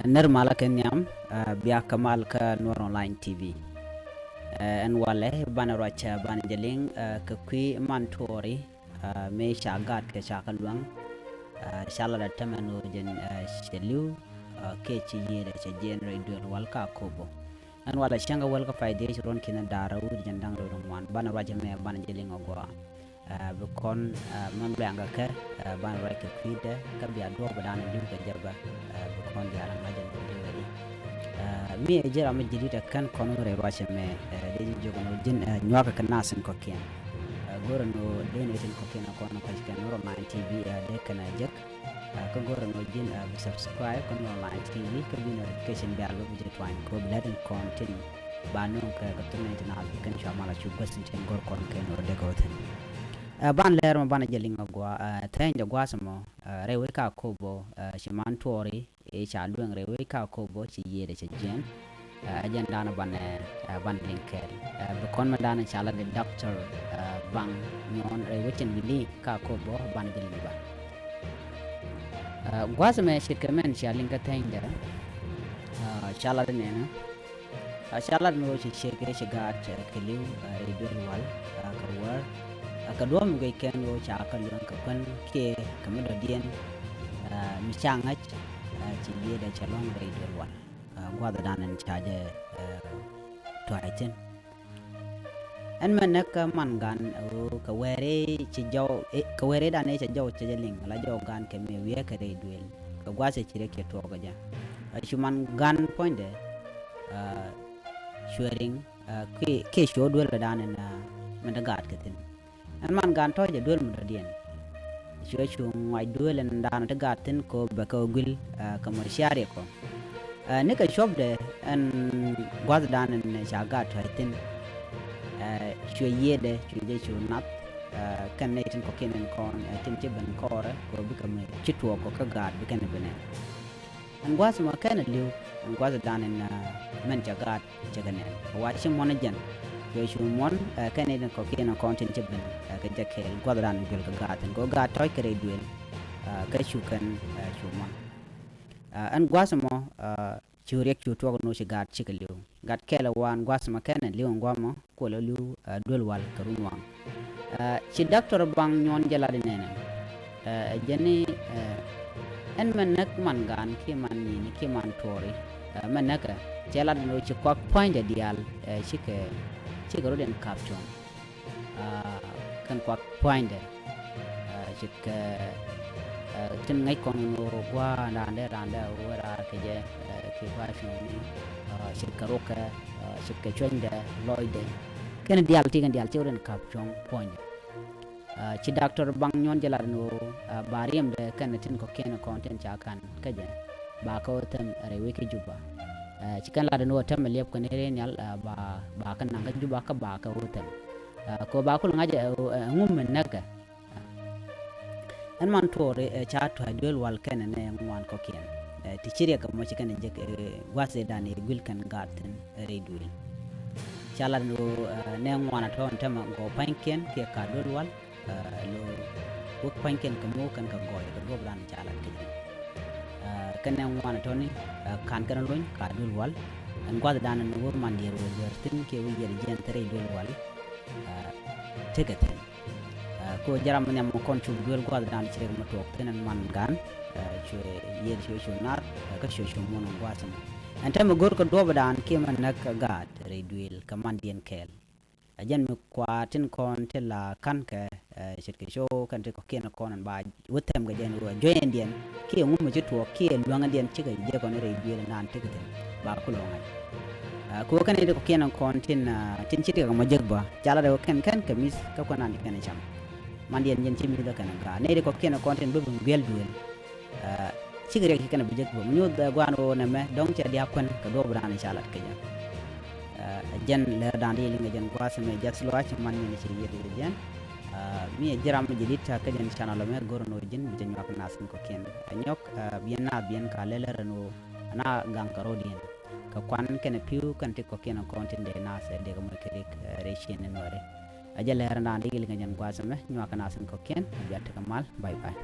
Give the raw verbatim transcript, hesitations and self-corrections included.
Nɛr malä kɛ nhiam, eh, bia kɛ mal kä Nuɔr Online T V. Eh, ɛn walɛ banɛ ruac, eh, banɛ jɛ liŋ, eh, kɛ kui̱ man tuɔɔri, eh, mëë ca gaat kɛ ca kä luäŋ, eh, ca lat ɛ tämɛ ni ɣöö jɛn, eh, cɛ li̱w, eh, kɛ ci yiëëdɛ cɛ jiɛn rɛy duël wal kä Akobo. Ɛn walɛ cäŋ kɛ wäl kä pay dhieec ruɔ̱n ki̱n da̱rä wi̱i̱ jɛn da̱ŋ rɛw ŋuan, banɛ ruac ɛmɛ banɛ jɛ liŋ ɛ gɔaa. Eh, bi kɔn, eh, mɛn luɛŋkɛ kɛ, eh, banɛ ruac kɛ kui̱dɛ, kä bia duɔ̱ɔ̱p dan li̱w kɛ jɛ bä, eh, bi kɔn diaal ŋa̱c ɛn li̱w kɛ jɛ. Eh, mi ɛ ji̱ ram mi ji̱ di̱t ɛ kɛn kɔn wä rɛy ruac ɛmɛ, eh, dee ji̱ jiök ɛn ɣöö ji̱n, eh, nyuakɛ kɛ nath tin kɔ̱kiɛn. Eh, go̱rɛ ni ɣöö dee nɛy tin kɔ̱kiɛn ɛ kɔn kɔc kɛn Nuɔr Online T V, eh, dee kɛn ɛ jek. Ah, kä go̱rɛ ni ɣöö ji̱n, ah, bi subscribe kä Nuɔr Online T V, kä bi notification bell bä bi jɛ tuany kɛ ɣöö bi lät in kɔn tin ba nööŋ kɛ kɛ thok ni tin a bi kɛn cua mal a cu guäth in tin go̱r kɔn kɛ ni ɣöö dee kɛ wä thi̱n. Ah, ban lɛr mɔ banɛ jɛ liŋ a gua, ah, thɛny jɛ gua̱a̱th mɔ, ah, rɛy wec kä Akobo, ah, ci man tuɔɔri, i̱ ca lueŋ rɛy wec kä Akobo ci yiëëdɛ cɛ jiɛn. Ɛ jɛn danɔ banɛ, ɛ, banɛ liŋ kɛɛl. Ɛ, bi kɔn mɛ danɔ ca la di Doctor, ɛ, Baŋ Nyuɔn rɛy wecin bi liŋ kä Akobo banɛ jɛ liŋ ba. Ɛ, gua̱th mɛ ce̱tkɛ mɛn cia liŋ kä thɛnydɛ. Ɛ, ca la di nɛnɛ. Ɛ, ca la di ni wec ci ciek ci gaat, ɛ, kɛ li̱w, ɛ, rɛy duel wal, ɛ, kɛ wäär. Ɛ, kɛ duɔ̱ɔ̱p mi guic kɛn wec ca kä luäŋ kɛ kuän kiɛ kɛ mi dɔ̱diɛn, ɛ, mi ca ŋäc, ɛ, ci yiëëdɛ cɛ luäŋ rɛy duel wal. Ɛ, gua̱thdan in ca jɛ, ɛ, tua̱c thi̱n. Ɛn mɛ näk kä man gan, ɛ, kɛ wɛɛri ci jɔw, ɛ, kɛ wɛɛri dan ɛ cɛ jɔw cɛ jɛ liŋ la jɔw gan kɛ mi wiee kɛ rɛy duel. Kɛ gua̱th ɛ ci rɛ kiɛ tuɔɔk kɛ jɛ. Ɛ, cu man gan puɔ̱nydɛ, ɛ, cuɛ riŋ, ɛ, kiɛ, kiɛ cuɛ duel rɛ dan in, ɛ, min te gaat kɛ thi̱n. Ɛn man gan tɔ̱ jɛ duel mi dɔ̱diɛn. Cuɛ cu ŋuac duel ɛn daanɔ ti gaat thi̱n kɛ ɣöö bɛ kɛ ɣöö guil, ɛ, kɛ mɔcari kɔ. Ɛ, nikɛ cuɔpdɛ ɛn gua̱thdan ɛn ca gaat tua̱c thi̱n. Ɛ, cuɛ yiëëdɛ, cuɛ jɛ cu nath, ɛ, kɛn nɛy tin kɔ̱kiɛn ɛn kɔn, ɛ, tin ci ben kɔɔrɛ, kɛ ɣöö bikɛ mi ci tuɔɔk kɔ kä gaat bikɛn bi nɛn. Ɛn gua̱th mɔ kɛn a li̱w, ɛn gua̱thdan ɛn, ɛ, mɛn ca gaat cɛ kɛ nɛn. Kɛ wa ci muɔ̱n ɛ jɛn. Cuɛ cu muɔ̱n, ɛ, kɛn nɛy tin kɔ̱kiɛn ɛn kɔn tin ci ben, ɛ, kɛ jɛ kɛɛl gua̱thdan ɛn guil kɛ gaat thi̱n. Kɛ ɣöö gaat tɔ̱c kɛ rɛy duel, ɛ, kä cu kɛn, ɛ, cu muɔ̱n. Ɛ, ɛn gua̱th mɔ, ɛ, cu riɛk cu tuɔk ni ɣöö ci gaat cikɛ li̱w. Gat kɛl ɛ waan gua̱th mɔ kɛn ɛ li̱w ɛn gua̱th mɔ kuɔl ɛ li̱w, ɛ, duel wal kɛ run waŋ. Ɛ, ci Doctor Baŋ Nyuɔn jɛ lat inɛnɛ. Ɛ, ɛ jɛn ni, ɛ, ɛn mɛ näk man gaan kiɛ man nyi̱i̱ni kiɛ man tuɔɔri. Ɛ, mɛ näkɛ cɛ lat ni ɣöö ci kuak pua̱nydɛ diaal, ɛ, cikɛ, cikɛ rot in ka̱p cuɔ̱ŋ. Aa, kɛn kuak pua̱nydɛ. Aa, ce̱tkɛ, aa, tin ŋäc kɔn ni ɣöö gua̱a̱r raandɛ, raandɛ ɣöö raar kɛ jɛ, aa, kɛ gua̱a̱r cuɔ̱ŋni, aa, ce̱tkɛ rokɛ, aa, ce̱tkɛ cuɛnydɛ, lɔcdɛ. Kɛn diaal ti kɛn diaal ti ɣöö rin ka̱p cuɔ̱ŋ puɔ̱nydɛ. Aa, ci Doctor Baŋ Nyuɔn jɛ lat ni ɣöö, aa, ba riɛmdɛ kɛn tin kɔ̱kiɛn kɔn tin ca ka̱n kä jɛ. Ba kä wä thɛm rɛy wec kä Juba. Aa, ci kɛn lat ni ɣöö tɛmɛ liɛp kɛn rɛy nhial, aa, ba, ba kɛ naŋ kä Juba kä ba kɛ wä thɛm. Aa, kɛ ɣöö ba kul ŋa̱c, aa, aa, ŋum mi näkɛ. Aa, ɛn man tuɔɔri, aa, ca tua̱c duel wal kɛnɛ nɛ ŋuan kɔ̱kiɛn. Aa, ti ci riɛk kɛ mɔ ci kɛn jek, aa, gua̱th ëëdan ëë guil kɛn gaat thi̱n rɛy duel. Ca lat ni ɣöö, aa, nɛ ŋuan a tɔ̱ ɛn tɛmɛ gɔw pa̱nykiɛn kiɛ ka̱ duel wal. Aa, lo wek pa̱nykiɛn kɛ mo̱o̱k kɛn kɛ gɔɔy kɛ duɔ̱ɔ̱p dan ca lat kɛ jɛ. Aa, kɛn ɛ ŋuan tɔ̱ni, aa, ka̱n kɛn luny ka duel wal. Ɛn gua̱thdan ni wek man diɛɛr wek dueer thi̱n kiɛ wek yiɛt jiɛn thil rɛy duel wal. Aa, tekɛ thi̱n. Aa, kɛ ɣöö jɛ ram mi nhiam mi kɔn cop duel gua̱thdan ci rɛk mi tuɔɔk thi̱n ɛn man gan. Aa, cuɛ yiɛt cuɛ cu naath, aa, kä cuɛ cu muɔ̱n ɛn gua̱a̱th ɛmɔ. Ɛn täämɛ go̱rkɛ duɔ̱ɔ̱pdan kiɛ mɛ näk kä gaat rɛy duel kɛ mandiɛn kɛɛl. Ɛ jɛn mi kua tin kɔn ti la ka̱nkɛ, ɛ, ce̱tkɛ co kɛn ti kɔ̱kiɛn kɔn ba wä thɛm kɛ jɛn ɣöö juɛyɛndiɛn kiɛ ŋum mi ci tuɔɔk kiɛ luäŋädiɛn cikɛ jek kɔn rɛy duëël naan tekɛ thi̱n ba kulɛ ŋa̱c. Ɛ, kɛ ɣöö kɛn ti kɔ̱kiɛn kɔn tin, ɛ, tin ci tekɛ mɔ jek bä ca lat ɛ ɣöö kɛn kɛn kɛ mi̱th kä kuɛ naan ci kɛn cam. Mandiɛn jɛn ci mi̱th ɛ kɛn ɛ ga̱a̱ nɛy ti kɔ̱kiɛn kɔn tin bä bi guiɛl duëël. Ɛ, cikɛ riɛk ci kɛn bi jek bä mi nyuth, ɛ, gua̱a̱n ɣöö nɛmɛ dɔ̱ŋ cɛ dia̱a̱k kuɛn kɛ duɔ̱ɔ̱p raan ca lat kɛ jɛ. Ɛ, jɛn lɛr da̱a̱n di liŋ ɛ jɛn gua̱a̱th ɛmɛ just watch man nyɛn ci yieth kɛ jɛn. Ɛ, mi ɛ ji̱ ram mi jɛ di̱t ca kä jɛn channel ɛmɛ go̱r ɛn ɣöö ji̱n mi cɛ nyuak nath in kɔ̱kiɛn. Ɛ, nyɔk, ɛ, biɛn naath biɛn ka lɛl ɛ rɛn ɣöö ɛn a gaŋ kɛ ro̱diɛn. Kɛ kuan kɛnɛ pi̱w kɛn ti kɔ̱kiɛn kɔn tin dee naath ɛ dee kɛ moc kɛ rik, ɛ, rɛy ciëŋ ni Nuääri. Ɛ jɛ lɛr da̱a̱n di liŋ ɛ jɛn gua̱a̱th ɛmɛ nyuak nath in kɔ̱kiɛn. Ɛ bia tekɛ mal. Bye bye.